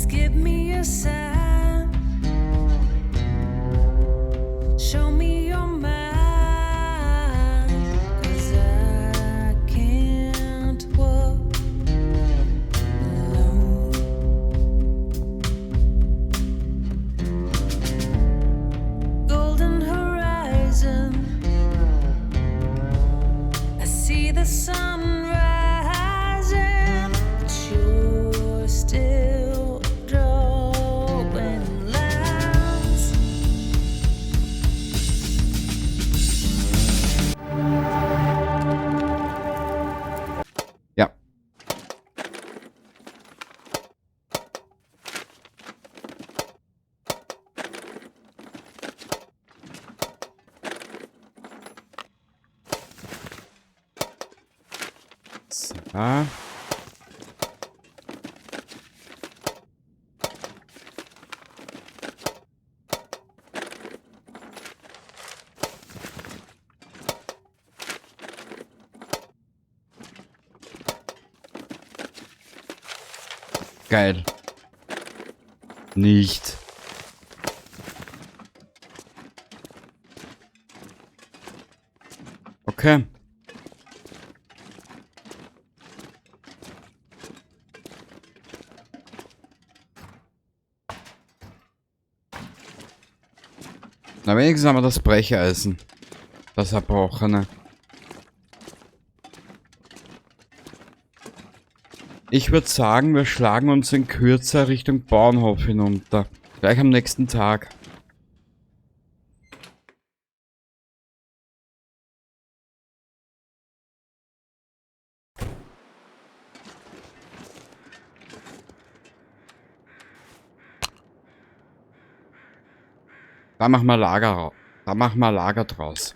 Please give me a sign. Show me your mind. 'Cause I can't walk alone. Golden horizon. I see the sun rising, but you're still drawing lines. Ja. So. Geil. Nicht. Okay. Na, wenigstens haben wir das Brecheisen. Das Erbrochene. Ich würd sagen, wir schlagen uns in Kürze Richtung Bauernhof hinunter. Gleich am nächsten Tag. Da machen wir Lager da machen wir Lager draus.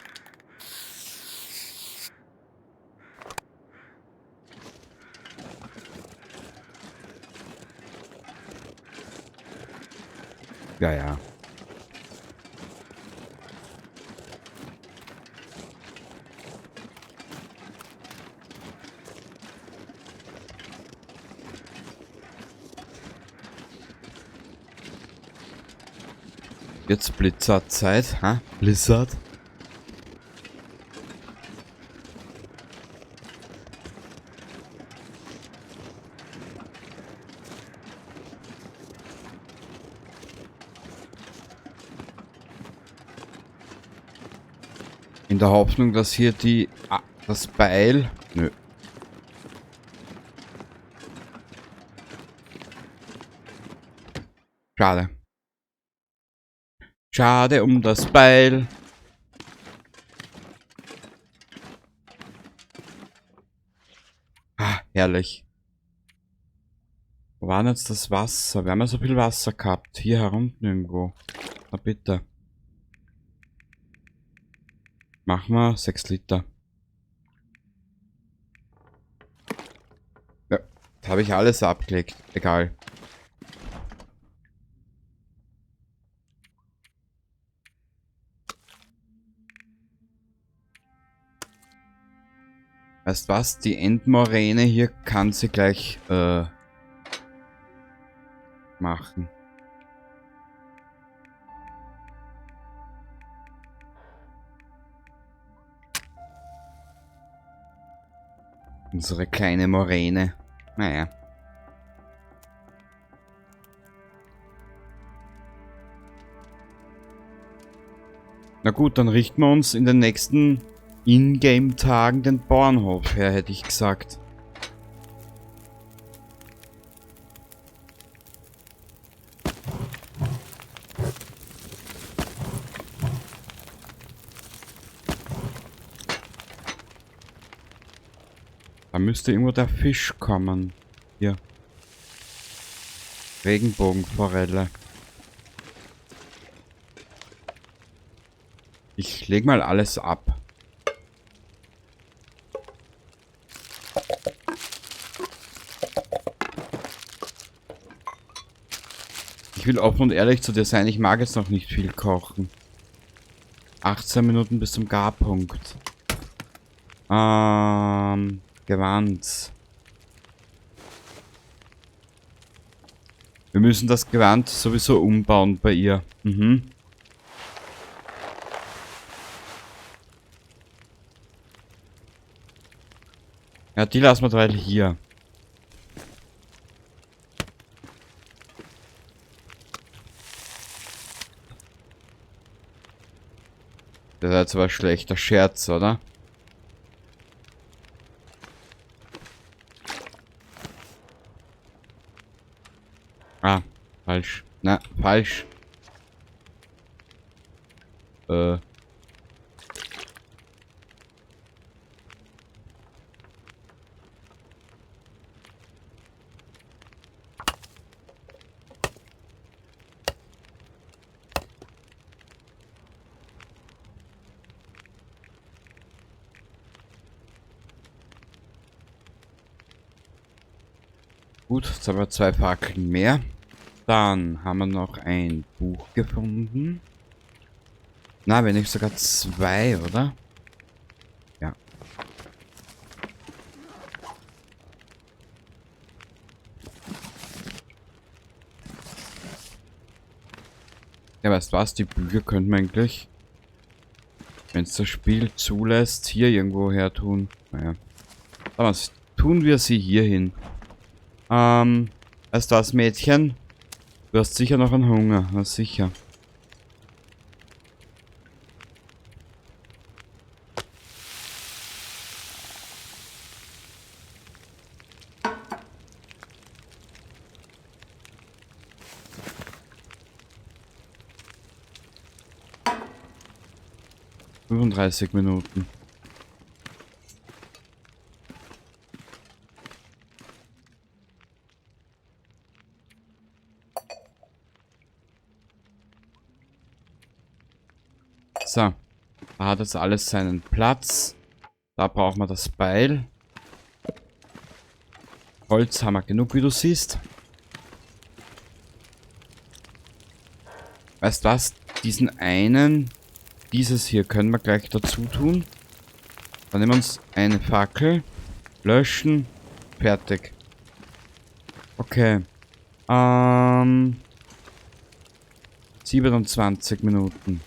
Ja, ja. Jetzt Blizzard-Zeit, ha? Blizzard? In der Hoffnung, dass hier das Beil... Nö. Schade. Schade um das Beil. Ah, herrlich. Wo war denn jetzt das Wasser? Wir haben ja so viel Wasser gehabt. Hier herunten irgendwo. Na bitte. Machen wir 6 Liter. Ja, da habe ich alles abgelegt. Egal. Weißt was? Die Endmoräne hier kann sie gleich machen. Unsere kleine Moräne. Naja. Na gut, dann richten wir uns in den nächsten Ingame-Tagen den Bauernhof her, hätte ich gesagt. Da müsste irgendwo der Fisch kommen. Hier. Regenbogenforelle. Ich leg mal alles ab. Ich will offen und ehrlich zu dir sein, ich mag jetzt noch nicht viel kochen. 18 Minuten bis zum Garpunkt. Gewand. Wir müssen das Gewand sowieso umbauen bei ihr. Mhm. Ja, die lassen wir derweil hier. Das ist jetzt aber ein schlechter Scherz, oder? Ah, falsch. Na, falsch. Gut, jetzt haben wir 2 Fackeln mehr. Dann haben wir noch ein Buch gefunden. Na, wenn nicht sogar 2, oder? Ja. Ja, weißt du was? Die Bücher könnten wir eigentlich, wenn's das Spiel zulässt, hier irgendwo her tun. Naja. Aber was tun wir sie hier hin? Weißt du was, Mädchen? Du hast sicher noch einen Hunger, na sicher. 35 Minuten. So, da hat jetzt alles seinen Platz. Da brauchen wir das Beil. Holz haben wir genug, wie du siehst. Weißt du was? Diesen einen, dieses hier können wir gleich dazu tun. Dann nehmen wir uns eine Fackel. Löschen. Fertig. Okay. 27 Minuten.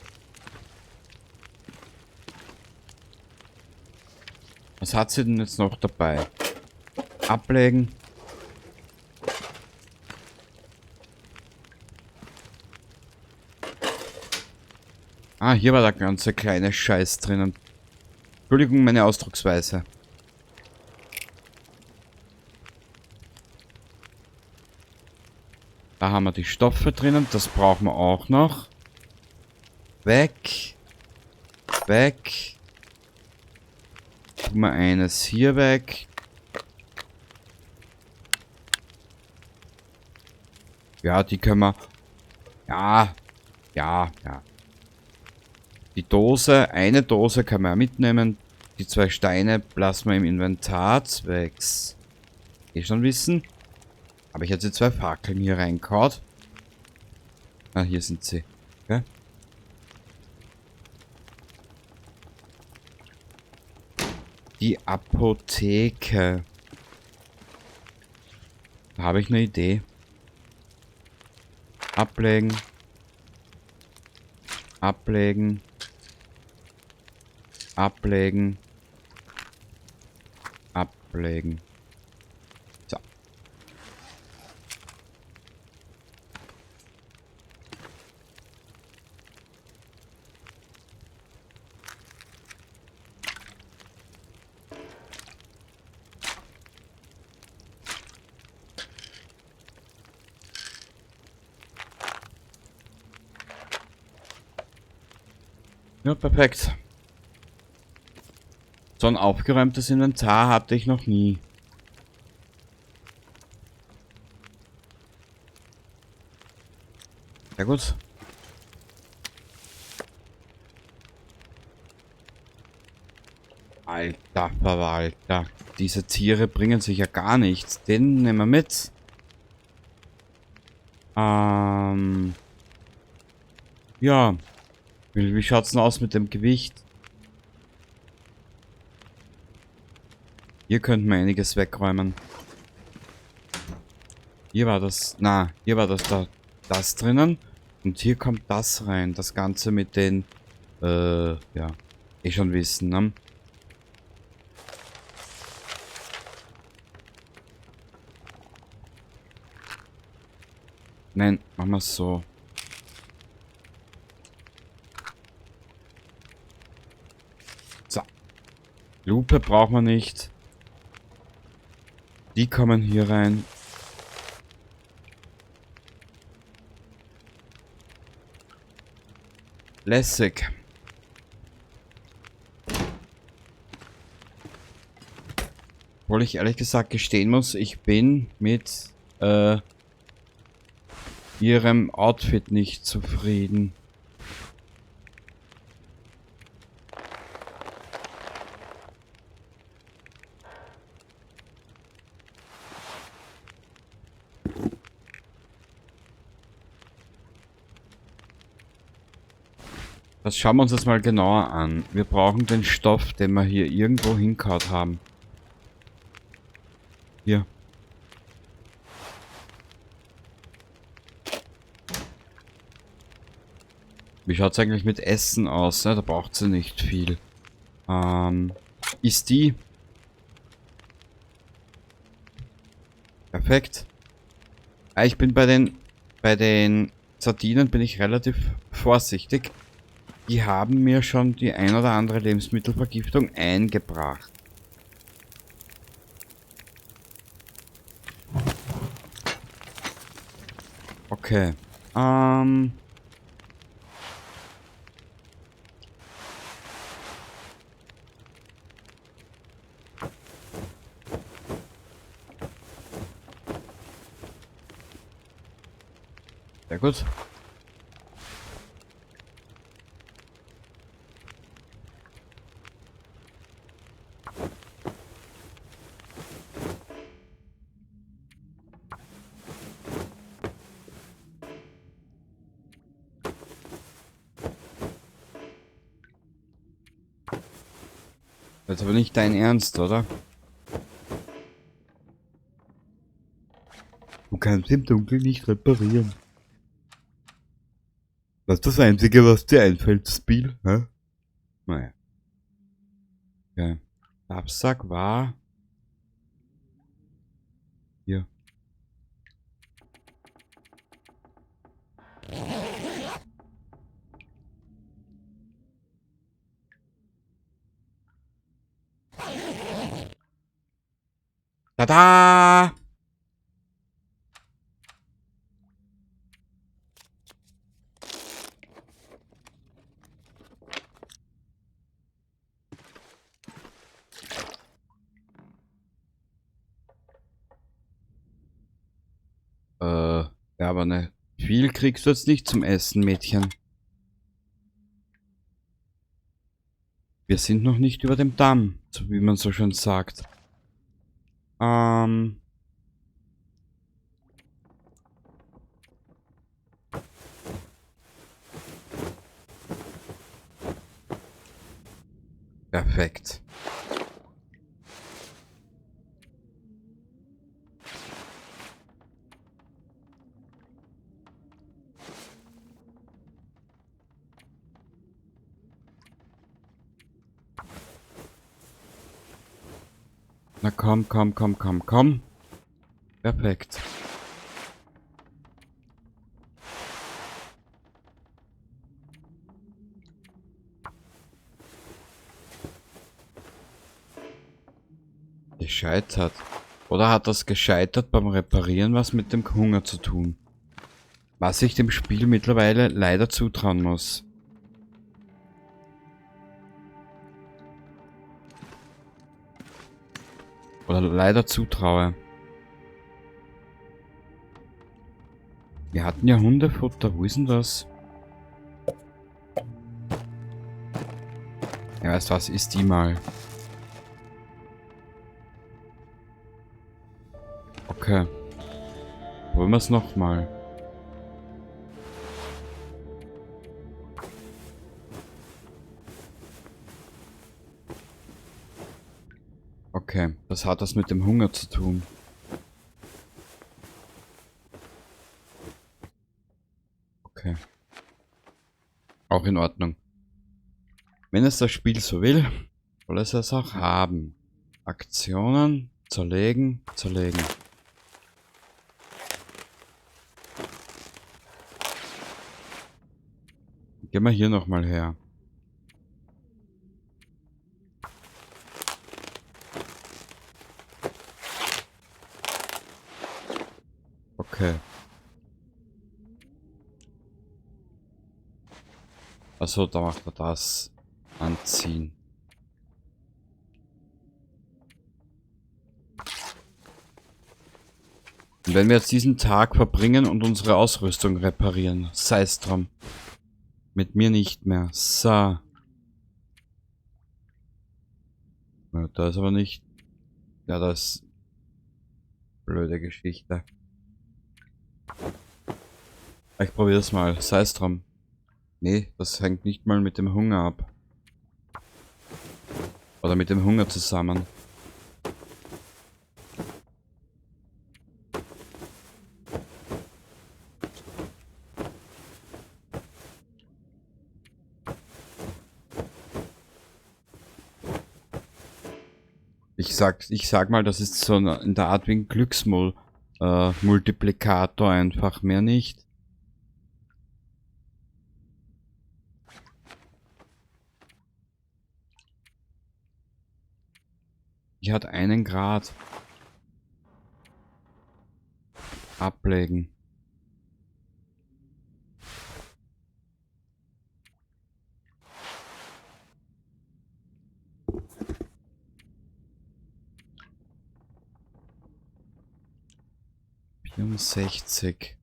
Was hat sie denn jetzt noch dabei? Ablegen. Ah, hier war der ganze kleine Scheiß drinnen. Entschuldigung, meine Ausdrucksweise. Da haben wir die Stoffe drinnen. Das brauchen wir auch noch. Weg. Weg. Tun wir eines hier weg. Ja, die können wir... Ja. Ja, ja. Die Dose, eine Dose kann man mitnehmen. Die 2 Steine lassen wir im Inventar. Zwecks. Eh schon wissen. Aber ich hätte die 2 Fackeln hier reingehauen. Ah, hier sind sie. Okay. Die Apotheke. Da habe ich eine Idee. Ablegen. Ablegen. Ablegen. Ablegen. So. Ja, perfekt. So ein aufgeräumtes Inventar hatte ich noch nie. Sehr gut. Alter Verwalter. Diese Tiere bringen sich ja gar nichts. Den nehmen wir mit. Ja. Wie schaut's denn aus mit dem Gewicht? Hier könnten wir einiges wegräumen. Hier war das, na, hier war das da, das drinnen. Und hier kommt das rein. Das Ganze mit den, ja, eh schon wissen, ne? Nein, machen wir es so. So. Lupe braucht man nicht. Die kommen hier rein. Lässig. Obwohl ich ehrlich gesagt gestehen muss, ich bin mit ihrem Outfit nicht zufrieden. Das schauen wir uns jetzt mal genauer an. Wir brauchen den Stoff, den wir hier irgendwo hingehauen haben. Hier. Wie schaut's eigentlich mit Essen aus? Ne? Da braucht sie nicht viel. Ist die? Perfekt. Ah, ich bin bei den Sardinen bin ich relativ vorsichtig. Die haben mir schon die ein oder andere Lebensmittelvergiftung eingebracht. Okay. Sehr gut. Das ist aber nicht dein Ernst, oder? Du kannst im Dunkeln nicht reparieren. Das ist das Einzige, was dir einfällt, das Spiel, hä? Naja. Okay. Der Absack war... Hier. Tada! Ja, aber ne, viel kriegst du jetzt nicht zum Essen, Mädchen. Wir sind noch nicht über dem Damm, so wie man so schön sagt. Perfekt. Na komm, komm, komm, komm, komm. Perfekt. Gescheitert. Oder hat das gescheitert beim Reparieren was mit dem Hunger zu tun? Was ich dem Spiel mittlerweile leider zutrauen muss. Oder leider zutraue. Wir hatten ja Hundefutter. Wo ist denn das? Ja, weißt du was? Ist die mal. Okay. Wollen wir's nochmal? Okay, was hat das mit dem Hunger zu tun? Okay. Auch in Ordnung. Wenn es das Spiel so will, soll es es auch haben. Aktionen, zerlegen, zerlegen. Gehen wir hier nochmal her. Okay. Achso, da macht er das. Anziehen. Und wenn wir jetzt diesen Tag verbringen und unsere Ausrüstung reparieren, sei es drum. Mit mir nicht mehr. So. Ja, da ist aber nicht... Ja, das ist... Blöde Geschichte. Ich probiere es mal. Sei es drum. Nee, das hängt nicht mal mit dem Hunger ab. Oder mit dem Hunger zusammen. Ich sag mal, das ist so in der Art wie ein Glücksmultiplikator einfach, mehr nicht. Die hat 1 Grad. Ablegen. 64.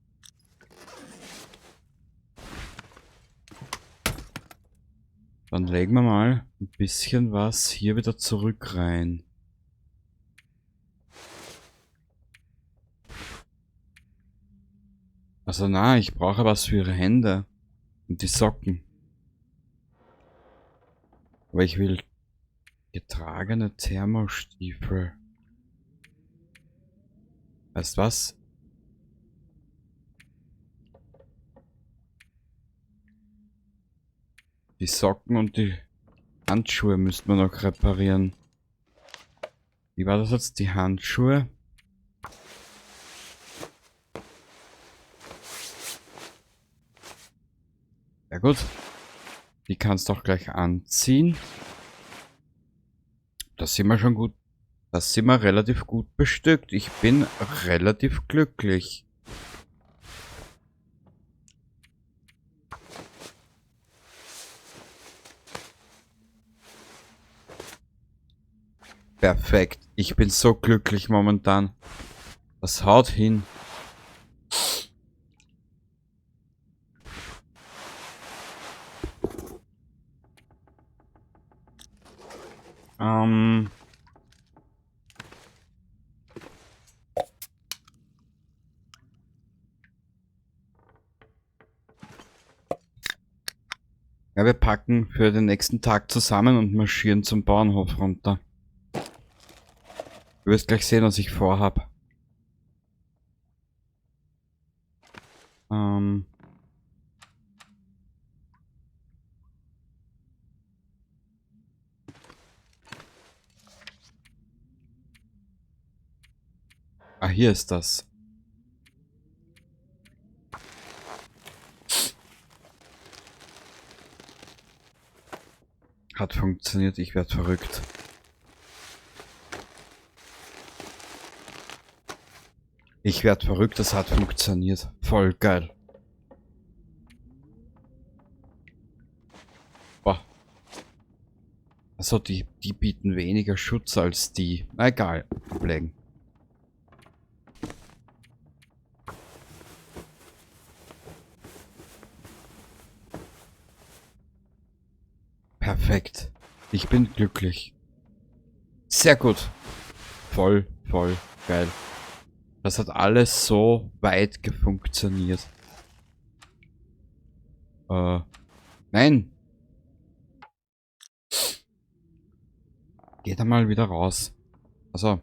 Dann legen wir mal ein bisschen was hier wieder zurück rein. Also na, ich brauche was für ihre Hände. Und die Socken. Aber ich will getragene Thermostiefel. Weißt was? Die Socken und die Handschuhe müsste man noch reparieren. Wie war das jetzt? Die Handschuhe? Ja gut. Die kannst du auch gleich anziehen. Das sind wir schon gut. Das sind wir relativ gut bestückt. Ich bin relativ glücklich. Perfekt. Ich bin so glücklich momentan. Das haut hin. Ja, wir packen für den nächsten Tag zusammen und marschieren zum Bauernhof runter. Du wirst gleich sehen, was ich vorhab. Ah, hier ist das. Hat funktioniert, ich werd verrückt. Ich werd verrückt, das hat funktioniert. Voll geil. Boah. Also die bieten weniger Schutz als die. Na egal, ablegen. Perfekt. Ich bin glücklich. Sehr gut. Voll, voll geil. Das hat alles so weit gefunktioniert. Nein. Geh da mal wieder raus. Also.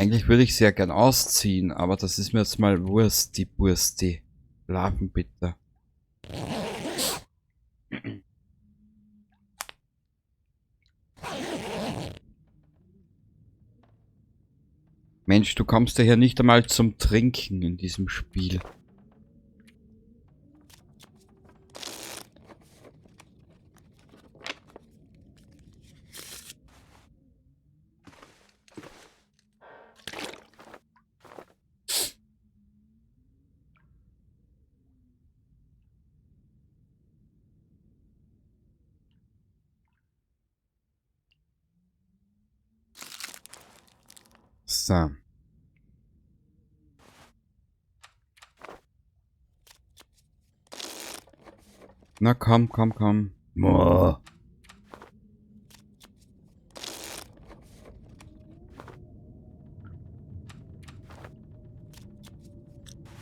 Eigentlich würde ich sehr gern ausziehen, aber das ist mir jetzt mal Wursti, Bursti. Schlafen bitte. Mensch, du kommst ja hier nicht einmal zum Trinken in diesem Spiel. So. Na komm, komm, komm. Boah.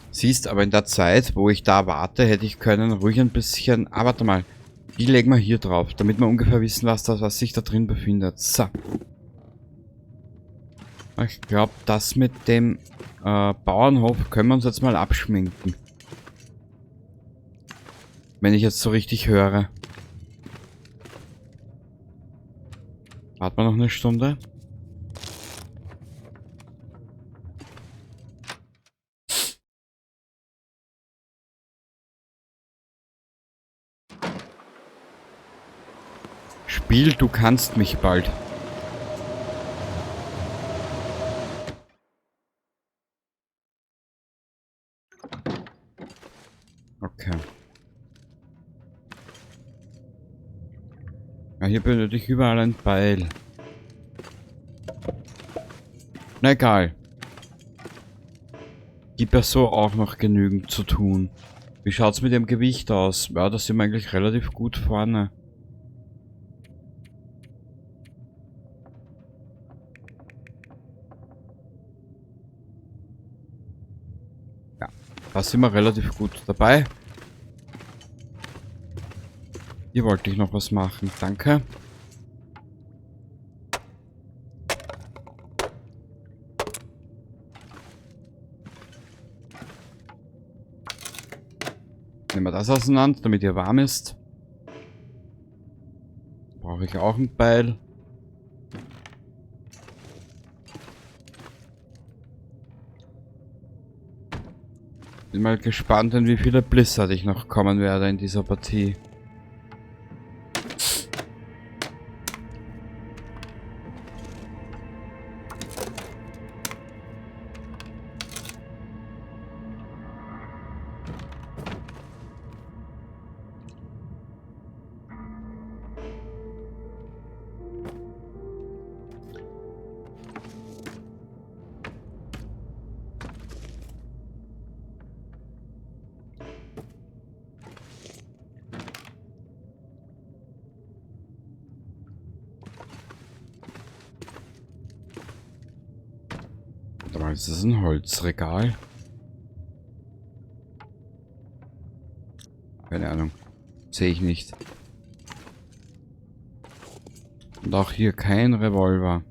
Siehst, aber in der Zeit, wo ich da warte, hätte ich können ruhig ein bisschen... Ah, warte mal. Die legen wir hier drauf, damit wir ungefähr wissen, was sich da drin befindet. So. Ich glaub, das mit dem Bauernhof können wir uns jetzt mal abschminken. Wenn ich jetzt so richtig höre. Warten wir noch eine Stunde. Spiel, du kannst mich bald. Okay. Ja, hier benötige ich überall ein Beil. Na egal. Gibt ja so auch noch genügend zu tun. Wie schaut's mit dem Gewicht aus? Ja, da sind wir eigentlich relativ gut vorne. Ja, da sind wir relativ gut dabei. Hier wollte ich noch was machen. Danke. Nehmen wir das auseinander, damit hier warm ist. Brauche ich auch ein Beil. Bin mal gespannt, in wie viele Blizzard ich noch kommen werde in dieser Partie. Ist das ein Holzregal? Keine Ahnung. Sehe ich nicht. Und auch hier kein Revolver.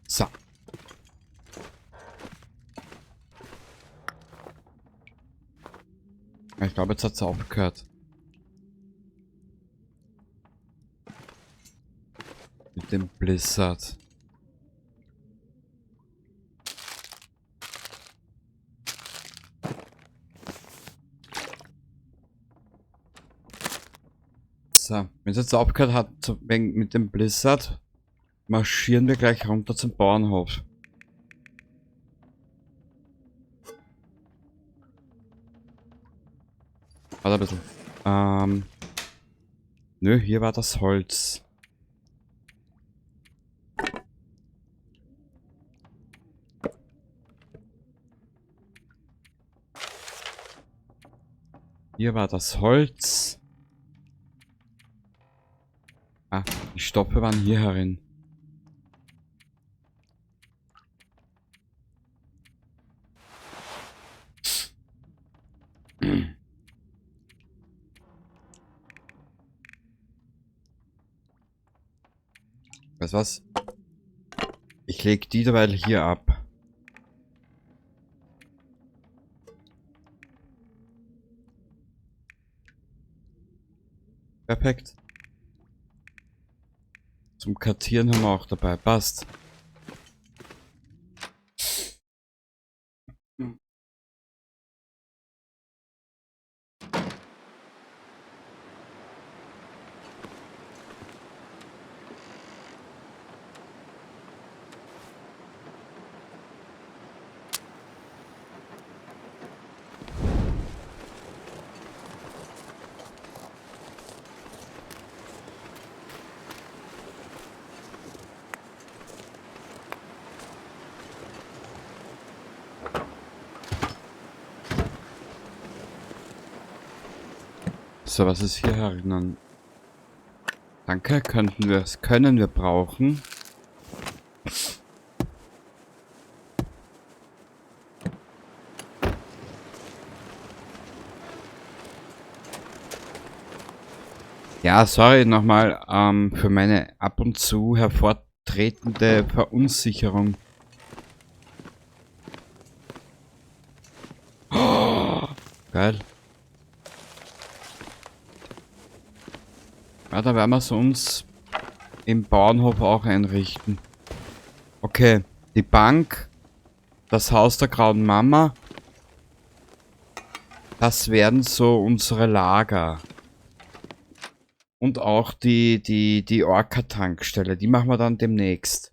So. Ich glaube, jetzt hat's aufgehört. Mit dem Blizzard. So, wenn es jetzt aufgehört hat mit dem Blizzard, marschieren wir gleich runter zum Bauernhof. Warte ein bisschen. Nö, hier war das Holz. Hier war das Holz. Ah, die Stoffe waren hier herin. Weißt du was? Ich leg die derweil hier ab. Perfekt. Zum Kartieren haben wir auch dabei. Passt. So, was ist hier herinnen? Danke, können wir brauchen. Ja, sorry nochmal für meine ab und zu hervortretende Verunsicherung. Oh, geil. Ja, da werden wir es uns im Bauernhof auch einrichten. Okay, die Bank, das Haus der Grauen Mama, das werden so unsere Lager. Und auch die Orca-Tankstelle, die machen wir dann demnächst.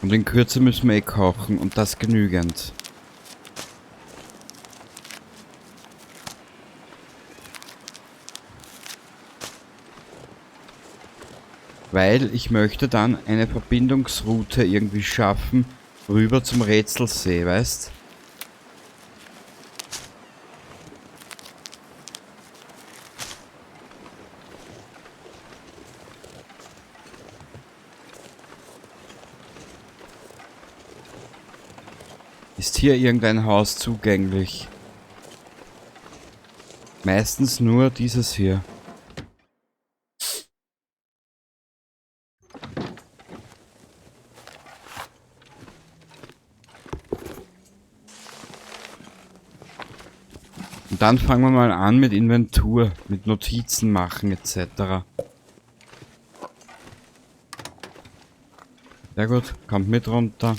Und in Kürze müssen wir eh kochen und das genügend. Weil ich möchte dann eine Verbindungsroute irgendwie schaffen, rüber zum Rätselsee, weißt? Ist hier irgendein Haus zugänglich? Meistens nur dieses hier. Und dann fangen wir mal an mit Inventur, mit Notizen machen et cetera. Sehr gut, kommt mit runter.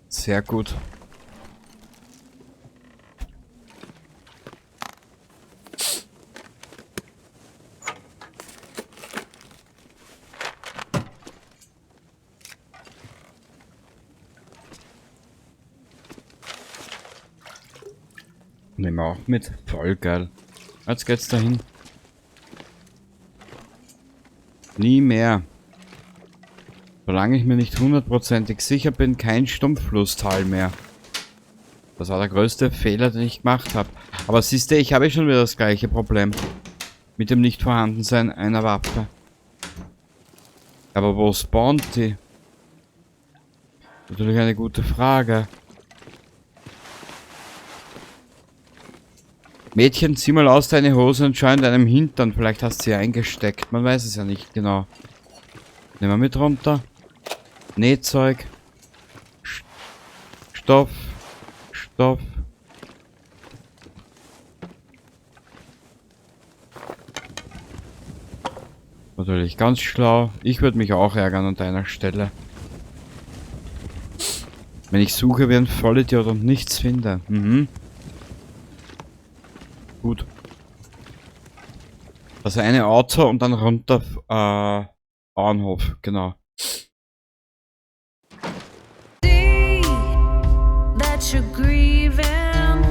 Sehr gut. Nehmen wir auch mit. Voll geil. Jetzt geht's dahin. Nie mehr. Solange ich mir nicht hundertprozentig sicher bin, kein Stumpflussteil mehr. Das war der größte Fehler, den ich gemacht habe. Aber siehst du, ich habe schon wieder das gleiche Problem. Mit dem Nichtvorhandensein einer Waffe. Aber wo spawnt die? Natürlich eine gute Frage. Mädchen, zieh mal aus deine Hose und schau in deinem Hintern. Vielleicht hast du sie eingesteckt. Man weiß es ja nicht genau. Nehmen wir mit runter. Nähzeug. Stoff. Stoff. Natürlich ganz schlau. Ich würde mich auch ärgern an deiner Stelle. Wenn ich suche wie ein Vollidiot und nichts finde. Gut. Das eine Auto und dann runter Bauernhof, genau. See that you're grieving.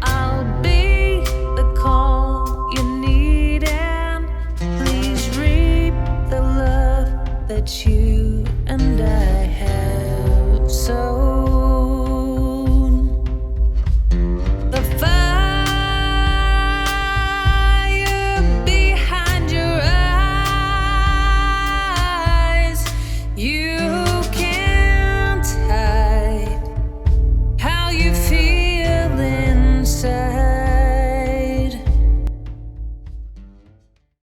I'll be the call you need, and please reap the love that you and I have. So